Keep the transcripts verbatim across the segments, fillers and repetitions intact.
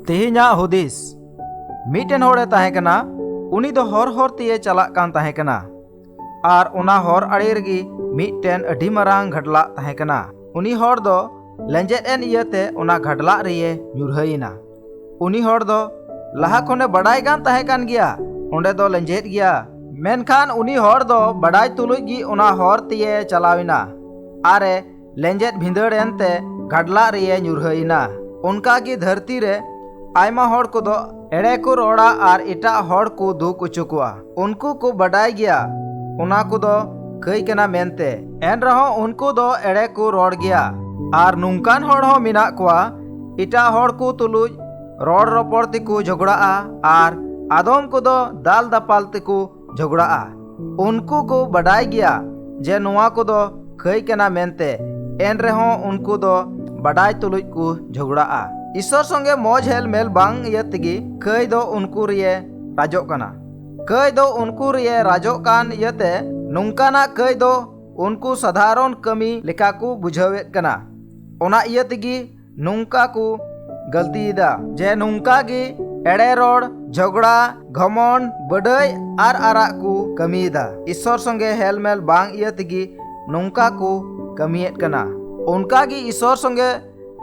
ᱛᱮᱦᱮᱧᱟᱜ ᱦᱩᱫᱤᱥ᱾ ᱢᱤᱫᱴᱮᱱ ᱦᱚᱲᱮ ᱛᱟᱦᱮᱸ ᱠᱟᱱᱟ᱾ ᱩᱱᱤ ᱫᱚ ᱦᱚᱨ ᱦᱚᱨ ᱛᱮᱭᱮ ᱪᱟᱞᱟᱜ ᱠᱟᱱ ᱛᱟᱦᱮᱸ ᱠᱟᱱᱟ᱾ ᱟᱨ ᱚᱱᱟ ᱦᱚᱨ ᱟᱲᱮ ᱨᱮᱜᱮ ᱢᱤᱫᱴᱮᱱ ᱟᱹᱰᱤ ᱢᱟᱨᱟᱝ ᱜᱷᱟᱰᱞᱟᱜ ᱛᱟᱦᱮᱸ ᱠᱟᱱᱟ᱾ ᱩᱱᱤ ᱦᱚᱲ ᱫᱚ ᱞᱮᱸᱡᱮᱫ ᱮᱱ ᱤᱭᱟᱹᱛᱮ ᱚᱱᱟ ᱜᱷᱟᱰᱞᱟᱜ ᱨᱮᱭᱮ ᱧᱩᱨᱦᱟᱹᱭᱮᱱᱟ᱾ ᱩᱱᱤ ᱦᱚᱲ ᱫᱚ ᱞᱟᱦᱟ ᱠᱷᱚᱱᱮ ᱵᱟᱰᱟᱭ ᱠᱟᱱ ᱛᱟᱦᱮᱸ ᱠᱟᱱ ᱜᱮᱭᱟ ᱚᱸᱰᱮ ᱫᱚ ᱞᱮᱸᱡᱮᱫ ᱜᱮᱭᱟ᱾ ᱢᱮᱱᱠᱷᱟᱱ ᱩᱱᱤ ᱦᱚᱲ ᱫᱚ ᱵᱟᱰᱟᱭ ᱛᱩᱞᱩᱡ ᱜᱮ ᱚᱱᱟ ᱦᱚᱨ ᱛᱮᱭᱮ ᱪᱟᱞᱟᱣᱮᱱᱟ᱾ ᱟᱨᱮ ᱞᱮᱸᱡᱮᱫ ᱵᱷᱤᱸᱫᱟᱹᱲ ᱮᱱᱛᱮ ᱜᱷᱟᱰᱞᱟᱜ ᱨᱮᱭᱮ ᱧᱩᱨᱦᱟᱹᱭᱮᱱᱟ᱾ ᱚᱱᱠᱟ ᱜᱮ ᱫᱷᱟᱹᱨᱛᱤ ᱨᱮ ᱟᱭᱢᱟ ᱦᱚᱲ ᱠᱚᱫᱚ ᱮᱲᱮ ᱠᱚ ᱨᱚᱲᱟ ᱟᱨ ᱮᱴᱟᱜ ᱦᱚᱲ ᱠᱚ ᱫᱩᱠ ᱦᱚᱪᱚ ᱠᱚᱣᱟ᱾ ᱩᱱᱠᱩ ᱠᱚ ᱵᱟᱰᱟᱭ ᱜᱮᱭᱟ ᱚᱱᱟ ᱠᱚᱫᱚ ᱠᱟᱹᱭ ᱠᱟᱱᱟ ᱢᱮᱱᱛᱮ᱾ ᱮᱱ ᱨᱮᱦᱚᱸ ᱩᱱᱠᱩ ᱫᱚ ᱮᱲᱮ ᱠᱚ ᱨᱚᱲ ᱜᱮᱭᱟ᱾ ᱟᱨ ᱱᱚᱝᱠᱟᱱ ᱦᱚᱲ ᱦᱚᱸ ᱢᱮᱱᱟᱜ ᱠᱚᱣᱟ, ᱮᱴᱟᱜ ᱦᱚᱲ ᱠᱚ ᱛᱩᱞᱩᱡ ᱨᱚᱲ ᱨᱚᱯᱚᱲ ᱛᱮᱠᱚ ᱡᱷᱚᱜᱽᱲᱟᱜᱼᱟ ᱟᱨ ᱟᱫᱚᱢ ᱠᱚᱫᱚ ᱫᱟᱞ ᱫᱟᱯᱟᱞ ᱛᱮᱠᱚ ᱡᱷᱚᱜᱽᱲᱟᱜᱼᱟ᱾ ᱩᱱᱠᱩ ᱠᱚ ᱵᱟᱰᱟᱭ ᱜᱮᱭᱟ ᱡᱮ ᱱᱚᱣᱟ ᱠᱚᱫᱚ ᱠᱟᱹᱭ ᱠᱟᱱᱟ ᱢᱮᱱᱛᱮ, ᱮᱱ ᱨᱮᱦᱚᱸ ᱩᱱᱠᱩ ᱫᱚ ᱵᱟᱰᱟᱭ ᱛᱩᱞᱩᱡ ᱠᱚ ᱡᱷᱚᱜᱽᱲᱟᱜᱼᱟ᱾ ᱤᱥᱚᱨ ᱥᱚᱸᱜᱮ ᱢᱚᱡᱽ ᱦᱮᱞᱢᱮᱞ ᱵᱟᱝ ᱤᱭᱟᱹ ᱛᱮᱜᱮ ᱠᱟᱹᱭ ᱫᱚ ᱩᱱᱠᱩ ᱨᱮᱭᱮ ᱨᱟᱡᱚᱜ ᱠᱟᱱᱟ᱾ ᱠᱟᱹᱭ ᱫᱚ ᱩᱱᱠᱩ ᱨᱮᱭᱮ ᱨᱟᱡᱚᱜ ᱠᱟᱱ ᱤᱭᱟᱹᱛᱮ ᱱᱚᱝᱠᱟᱱᱟᱜ ᱠᱟᱹᱭ ᱫᱚ ᱩᱱᱠᱩ ᱥᱟᱫᱷᱟᱨᱚᱱ ᱠᱟᱹᱢᱤ ᱞᱮᱠᱟ ᱠᱚ ᱵᱩᱡᱷᱟᱹᱣᱮᱫ ᱠᱟᱱᱟ᱾ ᱚᱱᱟ ᱤᱭᱟᱹ ᱛᱮᱜᱮ ᱱᱚᱝᱠᱟ ᱠᱚ ᱜᱟᱹᱞᱛᱤᱭᱮᱫᱟ ᱡᱮ ᱱᱚᱝᱠᱟ ᱜᱮ ᱮᱲᱮ ᱨᱚᱲ, ᱡᱷᱚᱜᱽᱲᱟ, ᱜᱷᱚᱢᱚᱱ, ᱵᱟᱹᱰᱟᱹᱭ ᱟᱨ ᱟᱨᱟᱜ ᱠᱚ ᱠᱟᱹᱢᱤᱭᱮᱫᱟ᱾ ᱤᱥᱚᱨ ᱥᱚᱸᱜᱮ ᱦᱮᱞᱢᱮᱞ ᱵᱟᱝ ᱤᱭᱟᱹ ᱛᱮᱜᱮ ᱱᱚᱝᱠᱟ ᱠᱚ ᱠᱟᱹᱢᱤᱭᱮᱫ ᱠᱟᱱᱟ᱾ ᱚᱱᱠᱟ ᱜᱮ ᱤᱥᱚᱨ ᱥᱚᱸᱜᱮ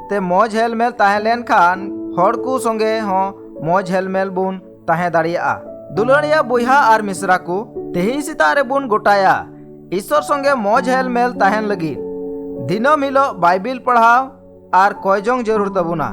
ᱛᱮ ᱢᱚᱡᱽ ᱦᱮᱞᱢᱮᱞ ᱛᱟᱦᱮᱸ ᱞᱮᱱᱠᱷᱟᱱ ᱦᱚᱲ ᱠᱚ ᱥᱚᱸᱜᱮ ᱦᱚᱸ ᱢᱚᱡᱽ ᱦᱮᱞᱢᱮᱞ ᱵᱚᱱ ᱛᱟᱦᱮᱸ ᱫᱟᱲᱮᱭᱟᱜᱼᱟ᱾ ᱫᱩᱞᱟᱹᱲᱤᱭᱟᱹ ᱵᱚᱭᱦᱟ ᱟᱨ ᱢᱤᱥᱨᱟ ᱠᱚ, ᱛᱮᱦᱮᱧ ᱥᱮᱛᱟᱜ ᱨᱮᱵᱚᱱ ᱜᱚᱴᱟᱭᱟ ᱤᱥᱚᱨ ᱥᱚᱸᱜᱮ ᱢᱚᱡᱽ ᱦᱮᱞᱢᱮᱞ ᱛᱟᱦᱮᱱ ᱞᱟᱹᱜᱤᱫ᱾ ᱫᱤᱱᱟᱹᱢ ᱦᱤᱞᱳᱜ ᱵᱟᱭᱵᱤᱞ ᱯᱟᱲᱦᱟᱣ ᱟᱨ ᱠᱚᱭ ᱡᱚᱝ ᱡᱟᱹᱨᱩᱲ ᱛᱟᱵᱚᱱᱟ᱾